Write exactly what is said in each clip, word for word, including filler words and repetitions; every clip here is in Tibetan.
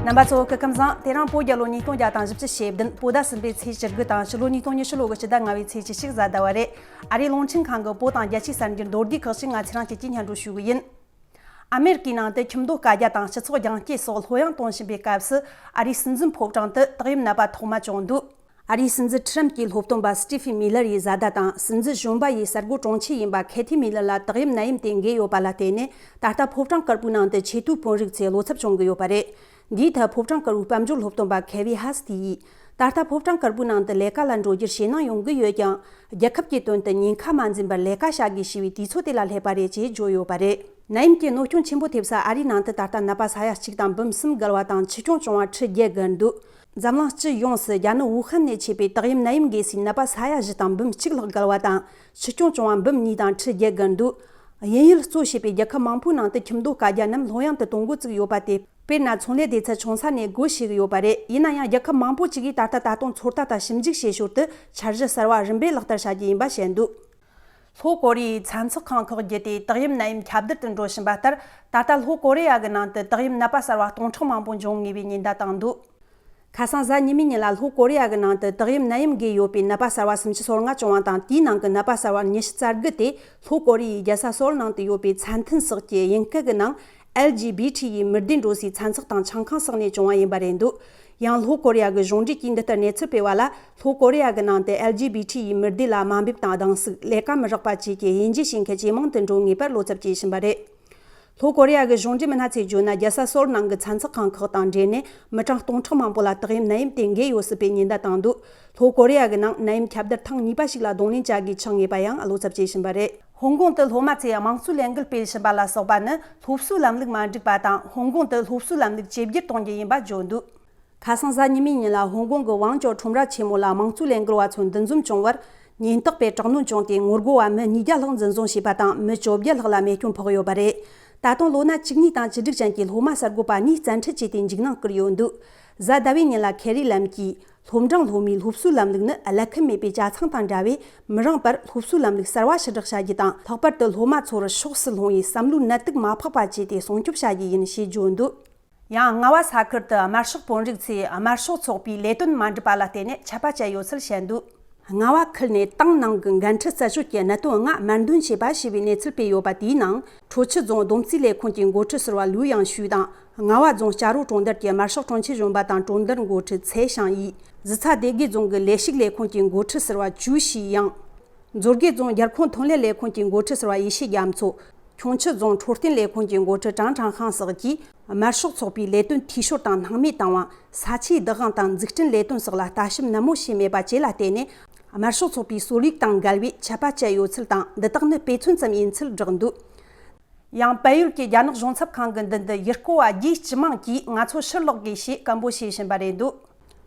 རྣམ་པ་ཚོ་སྐུ་ཁམས་བཟང་། དེ་རིང་བོད་རྒྱལ་ལོ་ཉིས་སྟོང་བརྒྱ་དང་བཞི་བཅུ་ཞེ་བདུན། བོད་ཟླ་གསུམ་པའི་ཚེས་བཅུ་དགུ་དང་ཕྱི་ལོ་ཉིས་སྟོང་ཉི་ཤུ་ལོ་གི་སྤྱི་ཟླ་ལྔ་བའི་ཚེས་བཅུ་གཅིག་གཟའ་ཟླ་བ་རེད། ཨ་རིའི་རླུང་འཕྲིན་ཁང་གི་བོད་དང་རྒྱལ་སྤྱིའི་གསར་འགྱུར་མདོར་བསྡུས་ཁག་ཅིག་ང་ཚོ་རང་གཅིག་གིས་སྙན་སྒྲོན་ཞུ་གི་ཡིན། ཨ་མེ་རི་ཀའི་ནང་དུ་ཁྱིམ་སྡོད་བཀའ་རྒྱ་དང་སྤྱི་ཚོགས་རྒྱང་སྐྱེད་སོགས་ལྷོད་ཡངས་གཏོང་བཞིན་པའི་སྐབས་སུ། ཨ་རིའི་སྲིད་འཛིན་ཕོ་བྲང་དུ་དག་ཡིབ་ནད་པ་ཐོག་མ་བྱུང་འདུག་ཨ་རིའི་སྲིད་འཛིན་ཁྲི་རམ་གྱི་སློབ་སྟོན་པ་སི་ཏི་ཕི་མི་ལར་ཡི་བཟའ་ཟླ་དང་སྲིད་འཛིན་གཞོན་པ་ཡི་གསར་འགོད་དྲུང་ཆེ་ཡིན་པ་ཁེ་ཐི་མི་ལར་ལ་དག་ཡིབ་ནད་ཡམས་དེ་འགོས་ཡོད་པ་ལ་བརྟེན་ནས། ད་ལྟ་ཕོ་བྲང་དཀར་པོའི་ནང་དུ་ཆེས་མཐོའི་དཔོན་རིགས་ཚོས་བློ་འཚབ་བྱུང་གི་ཡོད་པ་རེད། འདིའི་ཐད་ཕོ་བྲང་དཀར་པོའི་དཔལ་འབྱོར་སློབ་སྟོན་པ་ཁེ་ཝི་ཧ་སི་ཏི་ཡིས། ད་ལྟ་ཕོ་བྲང་དཀར་པོའི་ནང་དུ་ལས་ཀ་ལ་འགྲོ་རྒྱུར་ཞེད་སྣང་ཡོང་གི་ཡོད་ཀྱང་། རྒྱལ་ཁབ་ཀྱི་དོན་དུ་ཉེན་ཁ་མ་འཛེམས་པར་ལས་ཀ་བྱ་དགོས་ཞེས་པའི་དུས་ཚོད་དེ་ལ་སླེབས་པ་རེད་ཅེས་བརྗོད་ཡོད་པ་རེད། ནད་ཡམས་ཀྱི་གནོད་སྐྱོན་ཆེན་པོ་ཐེབས་ས་ཨ་རིའི་ནང་དུ་ད་ལྟ་ནད་པ་ས་ཡ་གཅིག་དང་འབུམ་གསུམ་བརྒལ་བ་དང་འཆི་སྐྱོན་བྱུང་བ་ཁྲི་བརྒྱད་བརྒལ་འདུག་འཛམ་གླིང་སྤྱི་ཡོངས་སུ་རྒྱ་ནག་ཝུ་ཧན་ནས་མཆེད་པའི་དག་ཡིབ་ནད་ཡམས་འགོས་སའི་ནད་པ་ས་ཡ་བཞི་དང་འབུམ་གཅིག་ལྷག་བརྒལ་བ་དང་། འཆི་སྐྱོན་བྱུང་བ་འབུམ་གཉིས་དང་ཁྲི་བརྒྱད་བརྒལ་འདུག་དབྱིན་ཡུལ་གཙོ་བྱས་པའི་རྒྱལ་ཁབ་མང་པོའི་ནང་དུ་ཁྱིམ་སྡོད་བཀའ་རྒྱ་རྣམས་ལྷོད་ཡངས་དུ་གཏོང་འགོ་བཙུགས་ཡོད་པ་སྟེ། དཔེར་ན། ཚོང་ལས་སྡེ་ཚན་ཆུང་ས་ནས་སྒོ་ཕྱེ་གི་ཡོད་པ་རེད། ཡིན་ན་ཡང་། རྒྱལ་ཁབ་མང་པོ་ཅིག་གིས་ད་ལྟ་ད་དུང་ཚོད་ལྟ་དང་ཞིབ་འཇུག་བྱེད་ཞོར་དུ་འཆར་གཞི་གསར་བ་རིམ་པས་ལག་བསྟར་བྱ་རྒྱུ་ཡིན་པ་བཤད་འདུག་ལྷོ་ཀོ་རི་ཡའི་ཚན་རྩལ་ཁང་ཁག་བརྒྱུད་དེ་དག་ཡིབ་ནད་ཡམས་ཁྱབ་གདལ་དུ་འགྲོ་བཞིན་པ་ལྟར། ད་ལྟ་ལྷོ་ཀོ་རི་ཡ་གི་ནང་དུ་དག་ཡིབ་ནད་པ་གསར་བ་སྟོང་ཕྲག་མང་པོ་འབྱུང་ངེས་པའི་ཉེན་བརྡ་བཏང་འདུག་ཁ་སང་གཟའ་ཉི་མའི་ཉིན་ལ་ལྷོ་ཀོ་རི་ཡ་གི་ནང་དུ་དག་ཡིབ་ནད་ཡམས་འགོས་ཡོད་པའི་ནད་པ་གསར་བ་སུམ་ཅུ་སོ་ལྔ་བྱུང་བ་དང་། དེའི་ནང་གི་ནད་པ་གསར་བ་ཉི་ཤུ་རྩ་དགུ་དེ་ལྷོ་ཀོ་རི་ཡའི་རྒྱལ་ས་སོལ་ནང་དུ་ཡོད་པའི་ཚན་ཐིན་སོགས་ཀྱི་དབྱིན་སྐད་ཀྱི་ནང་ཨེལ་ཇི་བི་ཊི་ཡི་མི་སྡེ་འགྲོ་སའི་ཚན་ཚོགས་དང་ཆང་ཁང་སོགས་ནས་བྱུང་བ་ཡིན་པ་རེད་འདུག་ཡང་ལྷོ་ཀོ་རི་ཡ་གི་གཞུང་འབྲེལ་གྱིས་འདི་ལྟར་གནས་ཚུལ་སྤེལ་བ་ལ། ལྷོ་ཀོ་རི་ཡ་གི་ནང་དུ་ཨེལ་ཇི་བི་ཊི་ཡི་མི་སྡེ་ལ་དམའ་འབེབས་དང་སྡང་ཟུག་ལས་ཀ་མི་རག་པ་བཅས་ཀྱི་དབྱེ་འབྱེད་བྱེད་མཁན་ཇེ་མང་དུ་འགྲོ་ངེས་པར་བློ་འཚབ་སྐྱེ་བཞིན་པ་རེད། ལྷོ་ཀོ་རི་ཡ་གི་གཞུང་འབྲེལ་མི་སྣ་ཚོས་བརྗོད་ན། རྒྱལ་ས་སོལ་ནང་གི་ཚན་རྩལ་ཁང་ཁག་དང་འབྲེལ་ནས་མི་གྲངས་སྟོང་ཕྲག་མང་པོ་ལ་དག་ཡིབ་ནད་ཡམས་དེ་འགོས་ཡོད་སྲིད་པའི་ཉེན་བརྡ་བཏང་འདུག་ལྷོ་ཀོ་རི་ཡ་གི་ནང་ནད་ཡམས་ཁྱབ་གདལ་ཐེངས་གཉིས་པ་ཞིག་ལ་གདོང་ལེན་བྱ་དགོས་ཆགས་ངེས་པ་ཡང་བློ་འཚབ་སྐྱེ་བཞིན་པ་རེད། ཧོང་ཀོང་དུ་སློབ་མ་ཚོས་དམངས་གཙོའི་ལས་འགུལ་སྤེལ་བཞིན་པ་ལ་སོགས་པ་ནི། སློབ་གསོའི་ལམ་ལུགས་མ་འགྲིག་པ་དང་། ཧོང་ཀོང་དུ་སློབ་གསོའི་ལམ་ལུགས་ཇེ་བསྒྱུར་གཏོང་རྒྱུ་ཡིན་པ་བརྗོད་འདུག་ཁ་སང་གཟའ་ཉི་མའི་ཉིན་ལ་ཧོང་ཀོང་གི་ཝང་ཅོ་ཁྲོམ་ར་ཆེན་མོ་ལ་དམངས་གཙོའི་ལས་འགུལ་བ་ཚོ་འདུ་འཛོམས་བྱུང་བར། ཉེན་རྟོག་པས་དྲག་གནོན་བྱུང་སྟེ། ངོ་རྒོལ་བ་མི་ཉིས་བརྒྱ་ལྷག་འཛིན་བཟུང་བྱས་པ་དང་། མི་བཅོ་བརྒྱད་ལྷག་ལ་རྨས་སྐྱོན་ཕོག་ཡོད་པ་རེད། ད་དུང་ལོ་ན་བཅུ་གཉིས་དང་བཅུ་དྲུག་ཅན་གྱི་སློབ་མ་གསར་འགོད་པ་གཉིས་བཙན་ཁྲིད་བྱས་ཏེ་འཇིགས་སྣང་བསྐུར་ཡོད་འདུག་གཟའ་ཟླ་བའི་ཉིན་ལ་ཁེ་རི་ལམ་གྱིས། སློབ་འབྲིང་སློབ་མའི་སློབ་གསོའི་ལམ་ལུགས་ནི་རླབས་ཁམས་མེད་པའི་ཇ་ཚང་དང་འདྲ་བས། མི་རིང་བར་སློབ་གསོའི་ལམ་ལུགས་གསར་བ་ཕྱིར་བསྒྲགས་བྱ་རྒྱུ་དང་། ལྷག་པར་དུ་སློབ་མ་ཚོར་ཕྱོགས་སུ་ལྷུང་བའི་བསམ་བློའི་ནད་དུག་མ་ཕོག་པ་བྱས་ཏེ་སྲུང་སྐྱོབ་བྱ་རྒྱུ་ཡིན་ཞེས་བརྗོད་འདུག་ཡང་རྔ་བ་ས་ཁུལ་དུ་དམར་ཤོག་དཔོན་རིགས་ཚོས་དམར་ཤོག་ཚོགས་པའི་ལས་དོན་མ་འགྲུབ་པ་ལ་བརྟེན་ནས་ཆད་པ་བཅད་ཡོད་ཚུལ་བཤད་འདུག་རྔ་བ་ཁུལ་ནས་ཏང་ནང་གི་འགན་འཁྲི་རྩད་གཅོད་ཀྱི་གནད་དོན་ལྔ་དམར་འདོན་བྱས་པ་ཞེས་པའི་གནས་ཚུལ་སྤེལ་ཡོད་པ་དེའི་ནང་། ཁྲོ་ཆུ་རྫོང་བསྡོམས་རྩིས་ལས་ཁུངས་ཀྱི་འགོ་ཁྲིད་ཟུར་པ་ལུའུ་ཡང་ཞུས་དང་། རྔ་བ་རྫོང་སྐྱ་རོ་གྲོང་རྡལ་གྱི་དམར་ཤོག་དྲུང་ཆེ་གཞོན་པ་དང་གྲོང་རྡལ་འགོ་ཁྲིད་ཚེ་ཞང་ཡིས། གཟི་ཚ་སྡེ་དགེ་རྫོང་གི་ལས་ཞུགས་ལས་ཁུངས་ཀྱི་འགོ་ཁྲིད་ཟུར་པ་ཅུའུ་ཞི་ཡང་། མཛོད་དགེ་རྫོང་རྒྱལ་ཁོངས་ཐོན་ལས་ལས་ཁུངས་ཀྱི་འགོ་ཁྲིད་ཟུར་པ་ཡེ་ཤེས་རྒྱ་མཚོ། ཁྱུང་མཆུ་རྫོང་འཕྲོད་བསྟེན་ལས་ཁུངས་ཀྱི་འགོ་ཁྲིད་ཀྲང་ཀྲང་ཧང་སོགས་ཀྱིས། དམར་ཤོག་ཚོགས་པའི་ལས་དོན་འཐུས་ཤོར་དང་སྣང་མེད་བཏང་བ། ས་ཆའི་བདག་དབང་དང་འཛུགས་སྐྲུན་ལས་དོན་སོགས་ལ་ལྟ་ཞིབ་ནན་མོ་བྱས་མེད་པ་བཅས་ལ་བརྟེན་ནས། དམར་ཤོག་ཚོགས་པའི་སྲོལ་ཡིག་དང་འགལ་བའི་ཆད་པ་བཅད་ཡོད་ཚུལ་དང་། འདི་དག་ནི་དཔེ་མཚོན་ཙམ་ཡིན་ཚུལ་བསྒྲགས་འདུག་ཡང་། བལ་ཡུལ་གྱི་རྒྱ་ནག་གཞུང་ཚབ་ཁང་གི་མདུན་དུ་ཡུལ་སྐོར་བ་རྒྱའི་སྤྱི་དམངས་ཀྱིས་ང་ཚོ་ཕྱིར་ལོག་དགོས་ཞེས་སྐད་འབོད་བྱེད་བཞིན་པ་རེད་འདུག་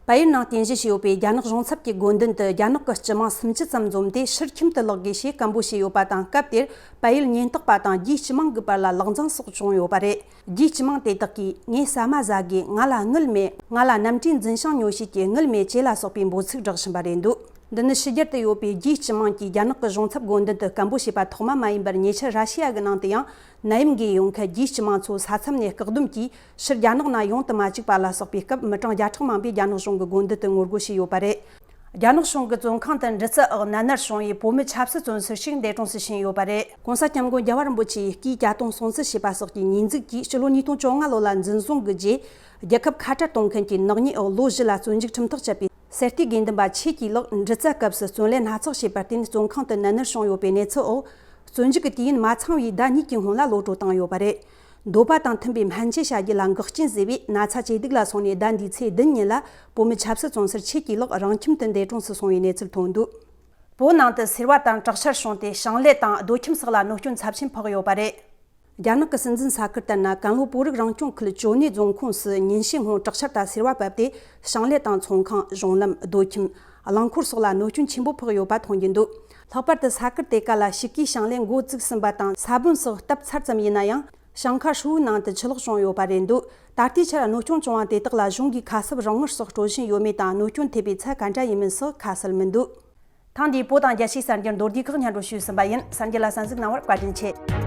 བལ་ཡུལ་ནང་རྟེན་གཞི་བྱས་ཡོད་པའི་རྒྱ་ནག་གཞུང་ཚབ་ཀྱི་དགོན་མདུན་དུ་རྒྱ་ནག་གི་སྤྱི་དམངས་སུམ་ཅུ་ཙམ་འཛོམས་ཏེ། ཕྱིར་ཁྱིམ་དུ་ལོག་དགོས་ཞེས་སྐད་འབོད་བྱས་ཡོད་པ་དང་། སྐབས་དེར་བལ་ཡུལ་ཉེན་རྟོག་པ་དང་རྒྱའི་སྤྱི་དམངས་ཀྱི་བར་ལ་ལག་འཛིང་སོགས་བྱུང་ཡོད་པ་རེད། རྒྱའི་སྤྱི་དམངས་དེ་དག་གིས། ངས་ཟ་མ་ཟ་དགོས། ང་ལ་དངུལ་མེད། ང་ལ་གནམ་གྲུའི་འཛིན་བྱང་ཉོ་བྱེད་ཀྱི་དངུལ་མེད་བཅས་ལ་སོགས་པའི་འབོད་ཚིག་བསྒྲགས་བཞིན་པ་རེད་འདུག་འདི་ནི་ཕྱི་རྒྱལ་དུ་ཡོད་པའི་རྒྱའི་སྤྱི་དམངས་ཀྱིས་རྒྱ་ནག་གི་གཞུང་ཚབ་དགོན་མདུན་དུ་སྐད་འབོད་བྱས་པ་ཐོག་མ་མ་ཡིན་པར། ཉེ་ཆར་ར་ཤི་ཡ་གི་ནང་དུ་ཡང་ནད་ཡམས་འགོས་ཡོད་མཁན་རྒྱའི་སྤྱི་དམངས་ཚོ་ས་མཚམས་ནས་བཀག་སྡོམ་གྱིས་ཕྱིར་རྒྱ་ནག་ནང་ཡོང་དུ་མ་བཅུག་པ་ལ་སོགས་པའི་སྐབས། མི་གྲངས་བརྒྱ་ཕྲག་མང་པོས་རྒྱ་ནག་གཞུང་གི་དགོན་སྡེ་དུ་ངོ་རྒོལ་བྱས་ཡོད་པ་རེད། རྒྱ་ནག་གཞུང་གི་བཙོན་ཁང་དུ་འདྲི་རྩད་འོག་ནད་མནར་བྱུང་བའི་བོད་མི་ཆབ་སྲིད་བཙོན་ཟུར་ཞིག་འདས་གྲོངས་སུ་ཕྱིན་ཡོད་པ་རེད། ྋགོང་ས་ྋསྐྱབས་མགོན་རྒྱལ་བ་རིན་པོ་ཆེའི་སྐུའི་གྱ་སྟོན་སྲུང་བརྩི་བྱས་པ་སོགས་ཀྱི་ཉེས་འཛུགས་ཀྱིས་སྤྱི་ལོ་ཉིས་སྟོང་བཅོ་ལྔ་ལོ་ལ་འཛིན་བཟུང་གི་རྗེས། རྒྱལ་ཁབ་ཁ་བྲལ་གཏོང་མཁན་གྱི་ནག་ཉེས་འོག་ལོ་བཞི་ལ་བཙོན་འཇུག་ཁྲིམས་ཐག་བཅད་པའི་གསེར་རྟའི་དགེ་འདུན་པ་ཆོས་ཀྱི་ལགས། འདྲི་རྩད་སྐབས་སུ་བཙོན་ལས་སྣ་ཚོགས་བྱས་པར་བརྟེན། བཙོན་ཁང་དུ་ནད་མནར་བྱུང་ཡོད་པའི་གནས་ཚུལ་འོག་བཙོན་འཇུག་གི་དུས་ཡུན་མ་ཚང་བའི་ཟླ་གཉིས་ཀྱི་སྔོན་ལ་གློད་བཀྲོལ་བཏང་ཡོད་པ་རེད། འདོད་པ་དང་མཐུན་པའི་སྨན་བཅོས་བྱ་རྒྱུ་ལ་འགོག་རྐྱེན་བཟོས་པས། ན་ཚ་ཇེ་སྡུག་ལ་སོང་ནས་ཟླ་འདིའི་ཚེས་བདུན་ཉིན་ལ་བོད་མི་ཆབ་སྲིད་བཙོན་ཟུར་ཆོས་ཀྱི་ལགས་རང་ཁྱིམ་དུ་འདས་གྲོངས་སུ་སོང་བའི་གནས་ཚུལ་ཐོན་འདུག་བོད་ནང་དུ་སེར་བ་དང་དྲག་ཆར་བྱུང་སྟེ། ཞིང་ལས་དང་སྡོད་ཁྱིམ་སོགས་ལ་གནོད་སྐྱོན་ཚབས་ཆེན་ཕོག་ཡོད་པ་རེད། རྒྱ་ནག་གི་སྲིད་འཛིན་ས་ཁུལ་ལྟར་ན། ཀན་ལྷོ་བོད་རིགས་རང་སྐྱོང་ཁུལ་ཅོ་ནེ་རྫོང་ཁོངས་སུ་ཉིན་ཤས་སྔོན་དྲག་ཆར་དང་སེར་བ་བབས་ཏེ། ཞིང་ལས་དང་ཚོང་ཁང་། གཞུང་ལམ། སྡོད་ཁྱིམ། རླངས་འཁོར་སོགས་ལ་གནོད་སྐྱོན་ཆེན་པོ་ཕོག་ཡོད་པ་མཐོང་རྒྱུ་འདུག་ལྷག་པར་དུ་ས་ཁུལ་དེ་ག་ལ་ཤིག་གིས་ཞིང་ལས་འགོ་བཙུགས་ཟིན་པ་དང་། ས་བོན་སོགས་བཏབ་ཚར་ཙམ་ཡིན་ན་ཡང་། ཞིང་ཁ་ཧྲིལ་བོའི་ནང་དུ་ཆུ་ལོག་བྱུང་ཡོད་པ་རེད་འདུག་ད་ལྟའི་ཆར་གནོད་སྐྱོན་བྱུང་བ་དེ་དག་ལ་གཞུང་གིས་ཁ་གསབ་རོགས་དངུལ་སོགས་སྤྲོད་བཞིན་ཡོད་མེད་དང་། གནོད་སྐྱོན་ཐེབས་པའི་ཚད་ག་འདྲ་ཡིན་མིན་སོགས་ཁ་གསལ་མི་འདུག་ཐེངས་འདིའི་བོད་དང་རྒྱལ་སྤྱིའི་གསར་འགྱུར་མདོར་བསྡུས་ཁག་སྙན་སྒྲོན་ཞུས་ཟིན་པ་ཡིན། གསར་འགྱུར་ལ་གསན་གཟིགས་གནང་བར་བཀའ་དྲིན་ཆེ།